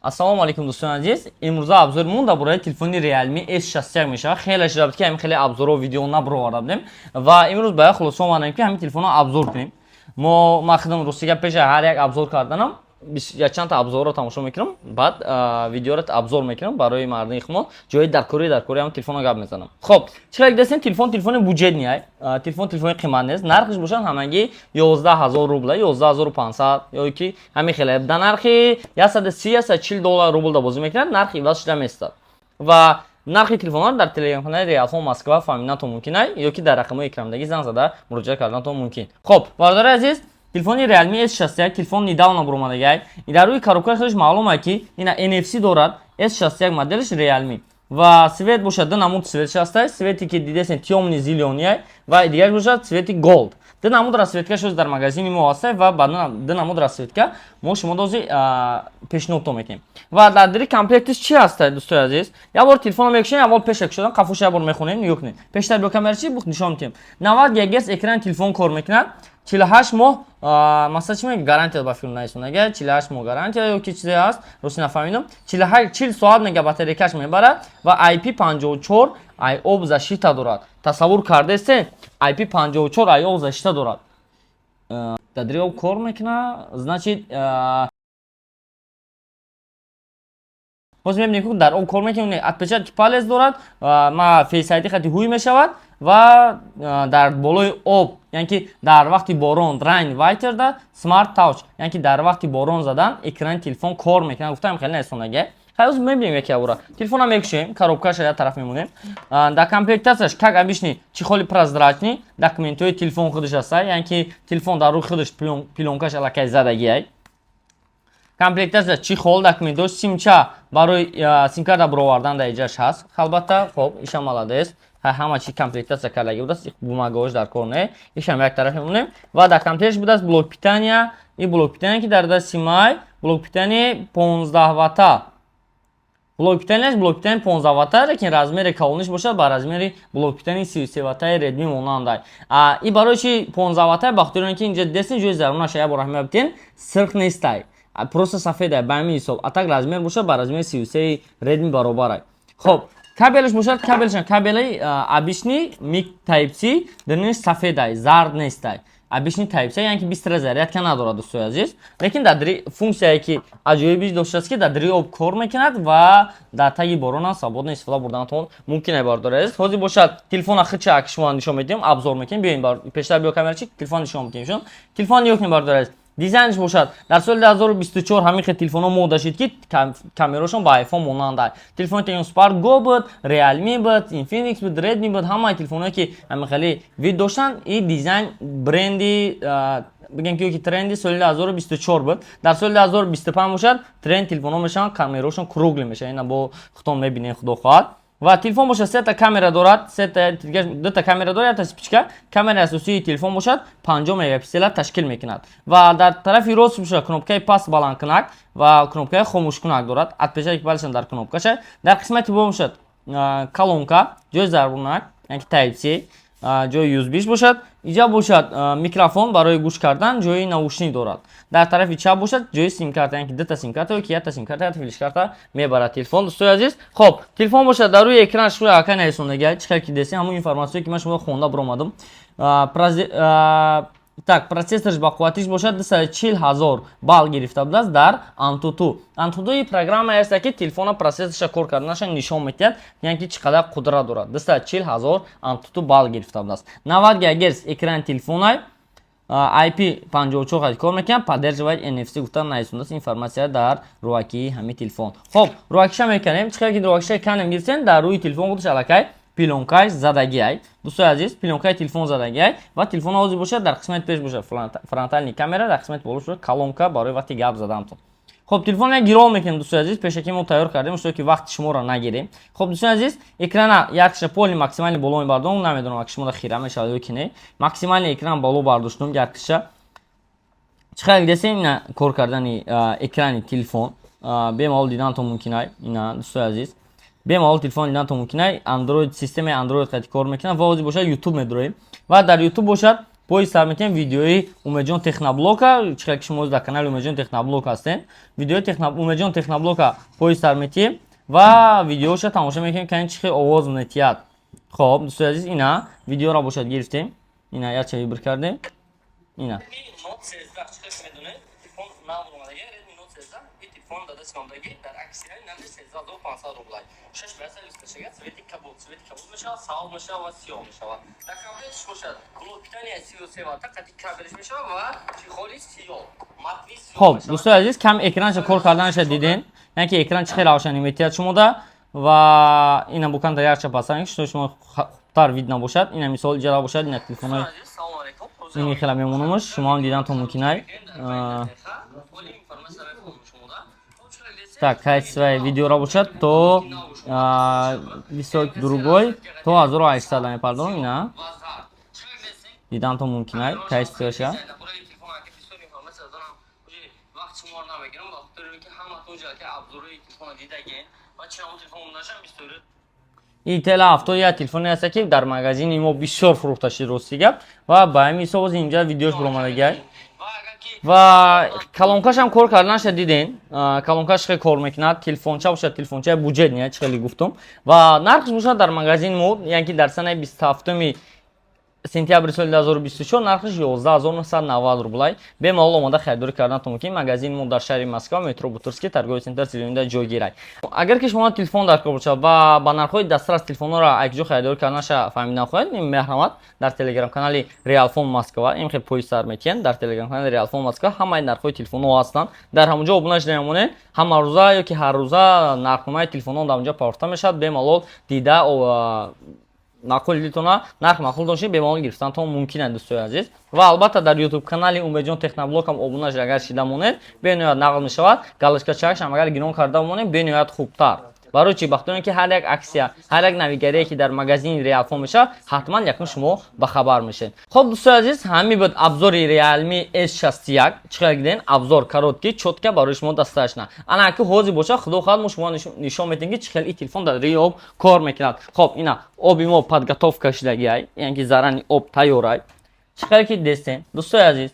Ассалому алайкум, дӯстони азиз. Имрӯза обзори мо дар бораи телефони Realme S61 мешавад. Хеле шуда буд, ки ҳамин хеле обзорҳо, видео набароварда будем ва имрӯз ба як хулоса омадем, ки ҳамин телефонро обзор кунем. Мо, ман худам, рости гап, пеша ҳар як обзор карданам якчандта обзорро тамошо мекунам, баъд видеоро обзор мекунам, барои мардуми хумо ҷои даркорӣ ҳам телефонро гап мезанам. Хоб, чӣ хеле дидастем, телефон телефони бюджетный ай, телефон телефони қимат нест. Нархиш бошад ҳамагӣ 11 000 рубла, 11 500 ё ки ҳамин хеле, дар нархи 130, 140 доллар рублда бозӣ мекунад. Нарх иваз шуда местад ва нархи телефонҳоро дар телеграм-канали Реалфон Москва фаҳмиданатон мумкин ай ё ки дар рақамҳои экрандагӣ занг зада муроҷиат карданатон мумкин. Хоб, бародари азиз, телефони Realme S61 телефон недавно буромадагай. Дар рӯи коробкаи худаш маълум ай, ки ина NFC дорад. S61 моделиш Realme ва цвет бошад, ду намуд цветш ҳастай. Цвете ки дидесен, тёмный зелёный ай ва дигараш бошад цвети gold. Ду намуд расцветка шуд дар магазини мо ҳастай ва ба ду намуд расцветка мо шумо дози пешниҳодто мекунем. Ва дар дири комплектиш чӣ ҳастай, дӯстои азиз? Як бор телефонро мекушем, аввал пеша кушодан, қафоша як бор мехонем. Нигоҳ кунед, пештар бо камера чи нишон медиҳем. 90 гигагерц экрани телефон кор мекунад, 48 моҳ, масалан, чӣ мега, гарантия, ба филм наисонага, 48 моҳ гарантия ё ки чизе ҳаст, рости нафаҳмидам. 40 соат мега батарейкаш мебарад ва IP54 ай об защита дорад. Тасаввур кардесте, IP54 ай об защита дорад, дар дири об кор мекунад. Значит, боз мебинем, ки дар об кор мекунад. Отпечатки палец дорад, ма Face ID хати ҳуй мешавад ва дар болои об, яъне ки дар вақти борон, rain water да smart touch, яъне ки дар вақти борон задан экрани телефон кор мекунад. Гуфтам, хеле несонаге. Хай, ҳозир мебинем, яке абора телефонам мекушем, коробкаша як тараф мемонем. Дар комплектацияш, как обычный, чехоли прозрачный, документҳои телефон худаш ҳаста, яъне ки телефон дар рӯи худаш плёнкаш аллакай задагиай. Комплектация: чехол, документҳо, симча барои симкарта буровардан дар иҷаш ҳаст, албатта. Хоб, иша молодец, ҳама чи комплектация кардаги будааст, бумагаҳош дар кор не, ишам як тараф мемонем. Ва дар комплекташ будааст блок питания. И блок питания, ки дар дасти май, блок питания 15 ватта. Блок питанияш блок питания 15 ватта, лекин размери калониш бошад ба размери блок питания 33 ваттаи Redmi монандай. И барои чи 15 ватта? Ба хотири он ки инҷа десни ҷои зарунаша як бор аҳамият битен, сирх нестай, просто сафедай, ба ҳамин ҳисоб. А так размер бошад ба размери 33 Redmi баробарай. Хоб, кабелаш бошад, кабелашам кабели обычный мик Type C, даруниш сафедай, зард нестай, обычный Type C, яъне ки быстрая зарядка надорад, дӯстои азиз. Лекин дар дири функсияе ки аҷоибиш доштааст, ки дар дири об кор мекунад ва дар таги борон свободно истифода бурданатон мумкин ай, бародари азиз. Ҳозир бошад, телефона хича ки шумо нишон медиҳем, обзор мекунем. Биёем, пештар биё, камерачи, телефон нишон медиҳем. Шун телефон нигоҳ кунем, бародари азиз. Дизайнш бошад, дар соли 2024 ҳамин хел телефонҳо мода шид, ки камерошон ба iPhone монанда. Телефони Tecno Spark Go буд, Realme буд, Infinix буд, Redmi буд, ҳамаи телефонҳое ки ҳамин хеле вид доштанд. И дизайн бренди бигем ки тренди соли 2024 буд. Дар соли 2025 бошад, тренд телефонҳо мешаванд, камерошон круглый мешавад. Ина бо худтон мебинед, худо хоҳад. Ва телефон бошад, сета камера дорад, сета, дута камера дорад, якта вспышка. Камераи асосии телефон бошад 50 мегапиксела ташкил мекунад. Ва дар тарафи рост бошад, кнопкаи паст баландкунак ва кнопкаи хомӯшкунак дорад. Отпечатки пальцам дар кнопкаша. Дар қисмати боло бошад, колонка, ҷои зарбунак, яъне ки Type C, ҷои USB бошад. Иҷа бошад, микрофон барои гӯш кардан, ҷои наушник дорад. Дар тарафи чап бошад, ҷои симкарта, яъне ки дута симкарта ё ки якта симкарта, якта флешкарта мебарад телефон, дӯстои азиз. Хоб, телефон бошад, дар рӯи экран шумо ака нарисондагиа, чӣ хел ки десем, ҳамон информатсие ки ман шумо хонда баромадам. Так, процессорш ба қувватиш бошад 240 ҳазор балл гирифта будааст дар Antutu. Antutu программае аст, ки телефона процессорша кор карданаша нишон медиҳад, яъне ки чӣ қадар қудрат дорад. 240 ҳазор Antutu балл гирифта будааст. 90 гигагерц экрани телефонай, IP 54 кор мекунад, поддерживает NFC гуфта нарисондааст информатсия дар рӯакии ҳамин телефон. Хоб, рӯакиша мекунем. Чӣ хел ки рӯакиша канем, гирифтем, дар рӯи телефон худаш аллакай плёнкаи задагиай, дӯстои азиз, плёнкаи телефон задагиай. Ва телефон ҳозир бошад, дар қисмати пеш бошад фронтальный камера, дар қисмати боло бошад колонка барои вақти гап задантон. Хоб, телефон як гирол мекунем, дӯстои азиз, пешакӣ мо тайёр кардем, шуто ки вақти шуморо нагирем. Хоб, дӯстои азиз, экрана якша поли максимальный боло мебардом. Намедонам, ак шуморо хира мешавад ё ки не. Максимальный экран боло бардоштум якша. Чӣ хел десем, ина кор кардани экрани телефон бемалол дидантон мумкин ай. Ина, дӯстои азиз, бемалол телефон дидантон мумкин ай. Android, системаи Android қати кор мекунад. Ва ҳозир бошад, YouTube медуроем ва дар YouTube бошад. Поиск сар метиҳем видеои Умедҷон Техноблока. Чӣ ки шумо дар канали Умедҷон Техноблок ҳастем, видеои Умедҷон Техноблока поиск сар метиҳем ва видеоша тамошо мекунем, ки чӣ хел овоз метиҳад. Хоб, дӯстои азиз, ина видеоро бошад гирифтем, ина якча выбор кардем, ина. Note 13, чӣ хел медонед, телефон нав омадаги, Redmi Note 13. И телефон дада синодаги дар аксияи нархи 13 500 рублай. Шаш ба листашага, цвети кабуд, цвети кабуд мешавад, сабз мешавад ва сиёҳ мешавад. Дар комплектш бошад блок питания 33 ватта, қати кабелш мешавад ва чехоли сиёҳ, матни сиёҳ. Хоб, дӯстои азиз, кам экранша кор карданаша дидем, яъне ки экран чӣ хел равшанӣ метиҳад шумода. Ва ина буканда якча пасан, что шумо хубтар видно бошад. Ина мисол иҷара бошад, ина телефонои ини хела мемонумш, шумо ҳам дидантон мумкинай. Так, качествои видеоро бошад то висок, другой то 1800 мепардонам. Ина дидантон мумкинай качествояша. Вақт шуморо намегирам, ба хотири ки ҳаматон ҷа обзорои телефона дидагин ва чи ҳамон телефон нашам бисёри. Ин Tel 70 як телефоне аст, ки дар магазини мо бисёр фурӯхта шуд, рости гап, ва ба ҳамин ҳисоб оз инҷа видеош баромадагиай. Ва колонкашам кор карданаша диден, колонкаш хеле кор мекунад. Телефонча бошад, телефончаи бюджетный, чӣ хеле гуфтум. Ва нархш бошад дар магазини мо, яъне ки дар санаи 27 сентябри соли 2024, нархаш 11 990 рублай. Бемалол омода харидорӣ карданатон мумкин. Магазини мо дар шаҳри Москва, метро Бутырский, торговый центр Зелёный ҷойгир. Агар ки шумо телефон дар кор бошад ва ба нархҳои дастрас телефонҳоро якҷо харидорӣ карданаша фаҳмидан хоҳед, меҳрамат, дар телеграм канали Реалфон Москва ин хел поиск сар метиҳанд. Дар телеграм канали Реалфон Москва ҳамаи нархҳои телефонҳо ҳастанд. Дар ҳамонҷо обуна шуда мемонед, ҳамарӯза ё ки ҳаррӯза нархномаи телефонҳо дар онҷо партофта мешавад. Бемалол дида, маъқул дилтона, нарх маъқул дошед, бемалол гирифтантон мумкин аст, дӯстои азиз. Ва албатта, дар ютуб канали Умедҷон Техноблог ҳам обуна агар шида монед, бениҳоят нағз мешавад. Галочкачаашам агар гирон карда монед, бениҳоят хубтар. Барои чӣ? Бахтиёне ки ҳар як аксия, ҳар як навигарие, ки дар магазини Реалфон мешавад, ҳатман якум шумо ба хабар мешед. Хоб, дӯстои азиз, ҳамин буд обзори Realme S61. Чӣ хел диден? Обзор короткий, чётко барои шумо достаточно. Ана ки ҳозир бошад, худо хоҳад, мо шумо нишон медиҳем, ки чӣ хел ин телефон дар рӯи об кор мекунад. Хоб, ина оби мо подготовка шудагиай, яъне ки заранее об тайёрай. Чӣ хел ки дестем, дӯстои азиз,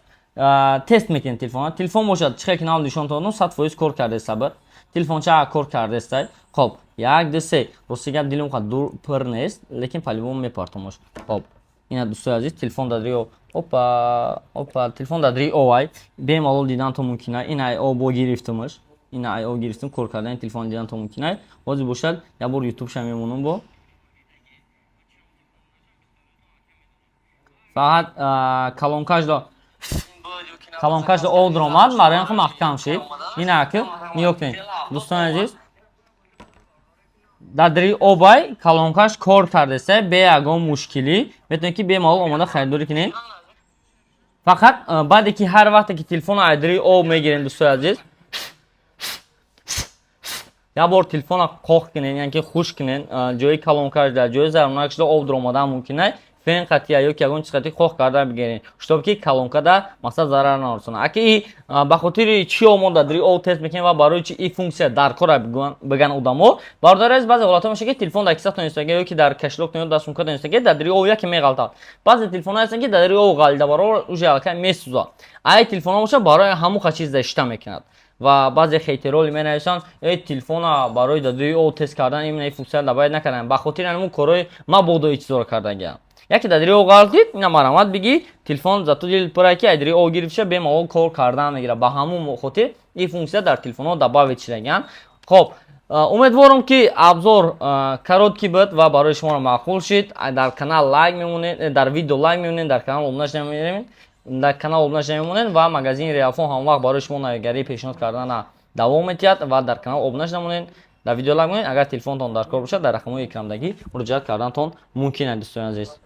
тест мекунем телефона. Телефон бошад, чӣ хел ки нав нишон додам, 100% кор кардааст, сабр, телефонча кор кардааст. Хоб, як, ду, се. Рости гап, дилам қад дур пур нест, лекин по-любому мепартомаш. Хоб, ина, дӯстои азиз, телефон дар рӯи, опа, опа, телефон дар рӯи овай, бемалол дидантон мумкин. Ина ай обо гирифтамаш, ина ай об гирифтам, кор кардани телефон дидантон мумкин. Ҳозир бошад, як бор ютубша мемонам бо фақат колонкашда об даромад, мароям хо маҳкам шид. Ина ки нигоҳ кунед, дӯстони азиз, дар дари обай колонкаш кор кардеста бе ягон мушкилӣ. Метавонед, ки бемалол омода харидорӣ кунед. Фақат баъде ки ҳар вақте ки телефонро аз дари об мегирем, дӯстои азиз, як бор телефонро қоқ кунед, яъне ки хушк кунед. Ҷои колонкашда, ҷои зарурнакшда об даромадан мумкин аст. Фен қатия ё ки ягон чиз қатӣ қоқ карда бигиред, чтоб ки колонкада мақсад зарар нарасонад. Аки и ба хотири чӣ мо дар дари об тест мекунем ва барои чи и функсия дар кора биган одамо? Бародари азиз, баъзе ҳолатҳо мешавад, ки телефон дар кисатон истода ё ки дар кошелёктон ё дар сумкатон истода, дар дари об яке меғалтад. Баъзе телефонҳо ҳастанд, ки дар дари об ғалида барор уже аллакай месӯзад. Ай телефонҳо бошад, барои ҳамон чиз защита мекунад. Ва баъзе хейтероли менависанд: «Э, телефона барои дар дари об тест кардан именно ин функсия добавить накардам». Ба хотири ҳамун корҳои мабодо чизоро кардагиам. Яке дар дари об ғалтид, ина марамат бигӣ, телефон зато дил пурай, ки ай дари об гирифтша, бемалол кор кардан мегирад. Ба ҳамун хотир ин функсия дар телефонҳо добавить шудагианд. Хоб, умедворам, ки обзор короткий буд ва барои шуморо маъқул шид. Дар канал лайк мемонед, дар видео лайк мемонед, дар канал обуна шуда, дар канал обуна шуда мемонед. Ва магазини Реалфон ҳамвақт барои шумо навигарӣ пешниҳод кардана давом медиҳад. Ва дар канал обуна шуда монед, дар видео лайк монед. Агар телефонтон дар кор бошад, дар рақамҳои экрандагӣ муроҷиат карданатон мумкин аст, дӯстони азиз.